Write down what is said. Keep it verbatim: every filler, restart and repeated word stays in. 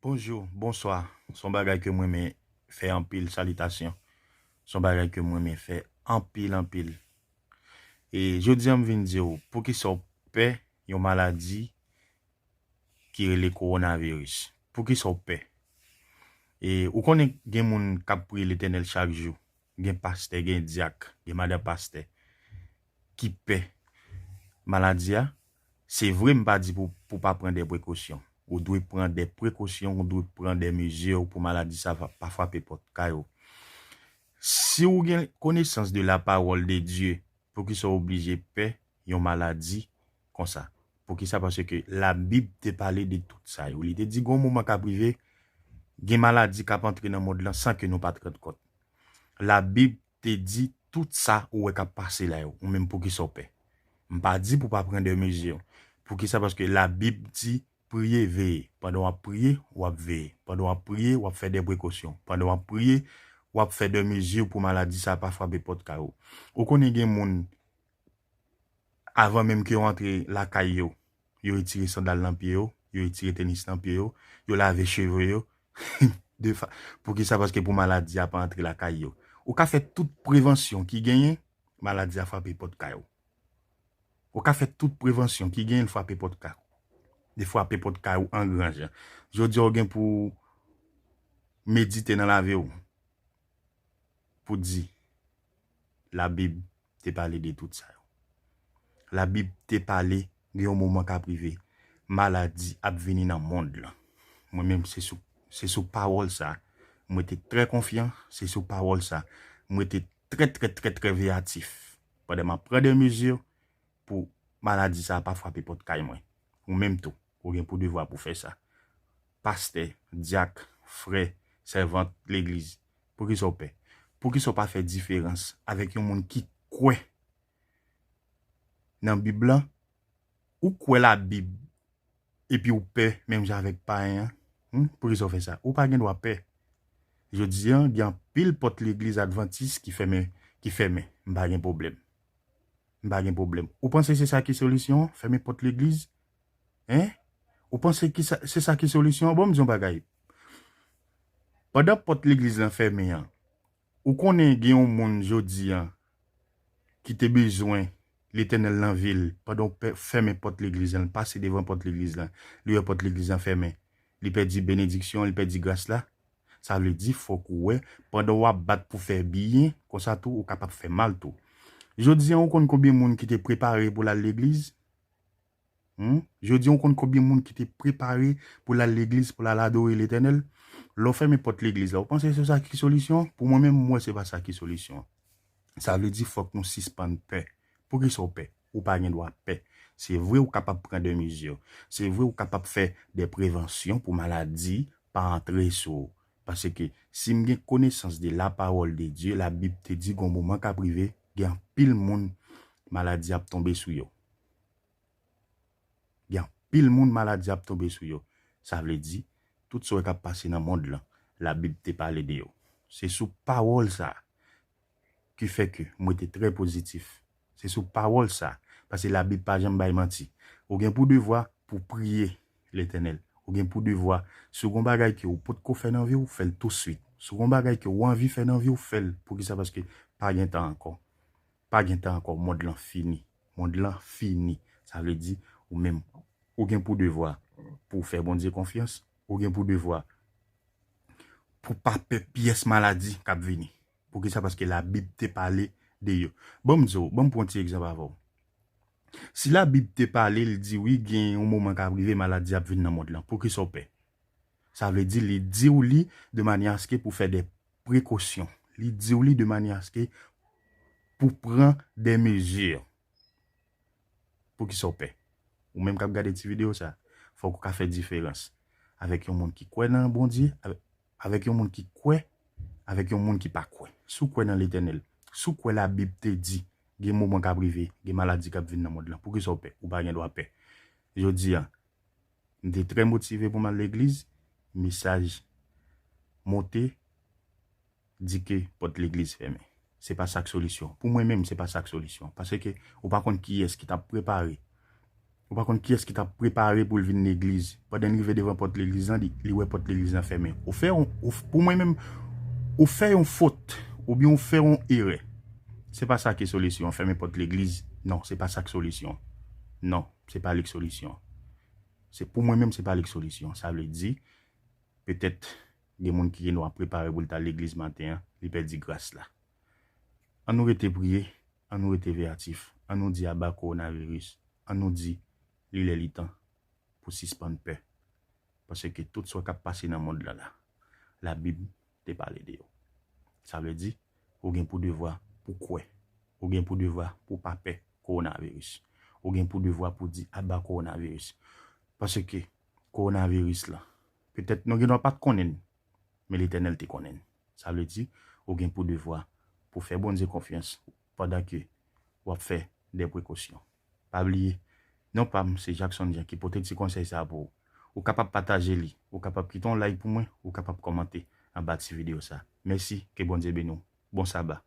Bonjou, bonswa. Se yon bagay ke m renmen fè anpil, salitasyon. Se yon bagay ke m renmen fè anpil, anpil. E jodi a m vin di w, poukisa w pè yon maladi ki rele kowonaviris? Poukisa w pè? E ou konnen gen moun k ap priye Letènèl chak jou. Gen pastè, gen dyak, gen madan pastè ki pè maladi a. Se vre, m pa di pou, pou pa pran de prekosyon. Ou dwe pran de prekosyon, ou dwe pran de mezi pou maladi sa pa, pa frape pòt kay ou. Si w gen konesans de la parole de Dieu, poukisa w oblije pè yon maladi konsa? Poukisa? Paske Labib te pale de tout sa yo. Li te di, gon moman k ap rive, gen maladi k ap antre nan mond lan san ke nou pa t rann kont. Labib te di tout sa ou wè k ap pase la yo. Ou menm, poukisa w pè? M pa di pou pa pran de mezi. Poukisa? Paske Labib di, priye, veye. Pandan w ap priye, w ap veye. Pandan w ap priye, w ap fè de prekosyon. Pandan w ap priye, w ap fè de mezi pou maladi sa pa frape pòt kay ou. Ou konnen gen moun, avan menm ke yo antre lakay yo, yo retire sandal nan pye yo, yo retire tenis nan pye yo, yo lave cheve yo. De fa, poukisa? Paske pou maladi a pa antre lakay yo. Ou ka fè tout prevansyon ki genyen, maladi a frape pòt kay ou. Ou ka fè tout prevansyon ki genyen, l frape pòt kay ou. Li frape pòt kay ou an gran jan. Jodi a, ou gen pou medite nan lavi w, pou di, Labib te pale de tout sa yo. Labib te pale, gen yon moman k ap rive, maladi ap vini nan mond lan. Mwen menm, se sou, se sou pawòl sa, mwen te trè konfyan, se sou pawòl sa, mwen te trè, trè, trè, trè veyatif. Pandan m ap pran de mezi pou maladi sa pa frape pòt kay mwen. Ou menm tou, ou gen pou devwa pou fè sa. Pastè, dyak, frè, sèvant legliz, poukisa w pè? Poukisa w pa fè diferans avèk yon moun ki kwè nan Bib lan? Ou kwè Labib, epi w pè menm jan avèk payen an? Hmm? Poukisa w fè sa? Ou pa gen dwa pè. Jodi a, gen anpil pòt legliz advantis ki fèmen, ki fèmen. M pa gen pwoblèm. M pa gen pwoblèm. Ou panse se sa ki solisyon an? Fèmen pòt legliz? Hein? Ou panse ki sa, se sa ki solisyon an? Bon, m di yon bagay. Pandan pòt legliz lan fèmen an, ou konnen gen yon moun jodi a ki te bezwen Letènèl nan vi l, pandan w pè-, fèmen pòt legliz lan, l pase devan pòt legliz lan, li wè pòt legliz lan fèmen, li pèdi benediksyon, li pèdi gras la. Sa vle di, fòk ou wè, pandan w ap bat pou fè byen, konsa tou, ou kapab fè mal tou. Jodi a, ou konn konbyen moun ki te prepare pou l al legliz? Hmm? Jodi a, ou konn konbyen moun ki te prepare pou l al legliz, pou l al adore Letènèl? Lè w fèmen pòt legliz la, ou panse se sa ki solisyon? Pou mwen menm, m wè se pa sa ki solisyon. Sa vle di, fòk nou sispann pè. Poukisa w pè? Ou pa gen dwa pè. Se vre, ou kapab pran de mezi. Se vre, ou kapab fè de prevansyon pou maladi pa antre sou ou. Paske si m gen konesans de la parole de Dieu, Labib te di gon moman k ap rive, gen anpil moun maladi ap tonbe sou yo. Gen anpil moun maladi ap tonbe sou yo. Sa vle di, tout sa w wè k ap pase nan mond lan, Labib te pale de yo. Se sou pawòl sa a ki fè ke mwen te trè pozitif. Se sou pawòl sa a, paske Labib pa janm bay manti. Ou gen pou devwa pou priye Letènèl. Ou gen pou devwa, si w gon bagay ke ou potko fè nan vi w, fè l touswit. Si w gon bagay ke ou anvi fè nan vi w, fè l. Poukisa? Paske pa gen tan ankò. Pa gen tan ankò, mond lan fini. Mond lan fini. Sa vle di, ou menm, ou gen pou devwa pou w fè Bondye konfyans, ou gen pou devwa pou pa pè pyès maladi k ap vini. Poukisa? Paske Labib te pale de yo. Ban m di w, ban m pran yon ti egzanp avè w. Si Labib te pale, li di wi, gen yon moman k ap rive, maladi ap vin nan mond lan. Poukisa w pè? Sa vle di, li di w li de manyè aske pou fè de prekosyon. Li di w li de manyè aske pou pran de mezi. Poukisa w pè? Ou menm k ap gade ti videyo sa, fòk ou ka fè diferans avèk yon moun ki kwè nan Bondye, avè-, avèk yon moun ki kwè, avèk yon moun ki pa kwè. Si w kwè nan Letènèl, si w kwè Labib te di, gen moman k ap rive, gen maladi k ap vin nan mond lan, poukisa w pè? Ou pa gen dwa pè. Jodi a, m te trè motive pou m al legliz, mesaj monte, di ke pòt legliz fèmen. Se pa sa k solisyon. Pou mwen menm, se pa sa k solisyon. Paske ou pa konn kiyès ki t ap prepare Ou pa konn kiyès ki t ap prepare pou l vin legliz. Pandan l rive devan pòt legliz lan, li, li wè pòt legliz lan fèmen. Ou fè yon, ou, pou mwen menm, ou fè yon fot, oubyen ou fè yon erè. Se pa sa ki solisyon, fèmen pòt legliz. Non, se pa sa ki solisyon. Non, se pa li ki solisyon. Se pou mwen menm, se pa li ki solisyon. Sa vle di, petèt, gen moun ki gen dwa prepare pou l ta legliz maten an, li pèdi gras la. An nou rete priye, an nou rete veyatif, an nou di aba kowonaviris, an nou di li lè li tan pou sispann pè. Paske tout sa k ap pase nan mond lan la, Labib te pale de yo. Sa vle di, ou gen pou devwa pou kwè. Ou gen pou devwa pou pa pè kowonaviris. Ou gen pou devwa pou di aba kowonaviris. Paske kowonaviris la, petèt nou gen dwa pa t konnen l, men Letènèl te konnen l. Sa vle di, ou gen pou devwa pou fè Bondye konfyans pandan ke w ap fè de prekosyon. Pa bliye, non pa m, se Jackson Jean ki pote ti konsèy sa a pou ou. Ou kapab pataje li, ou kapab kite yon like pou mwen, ou kapab kòmante anba ti videyo sa. Mèsi, ke Bondye beni w. Bon saba.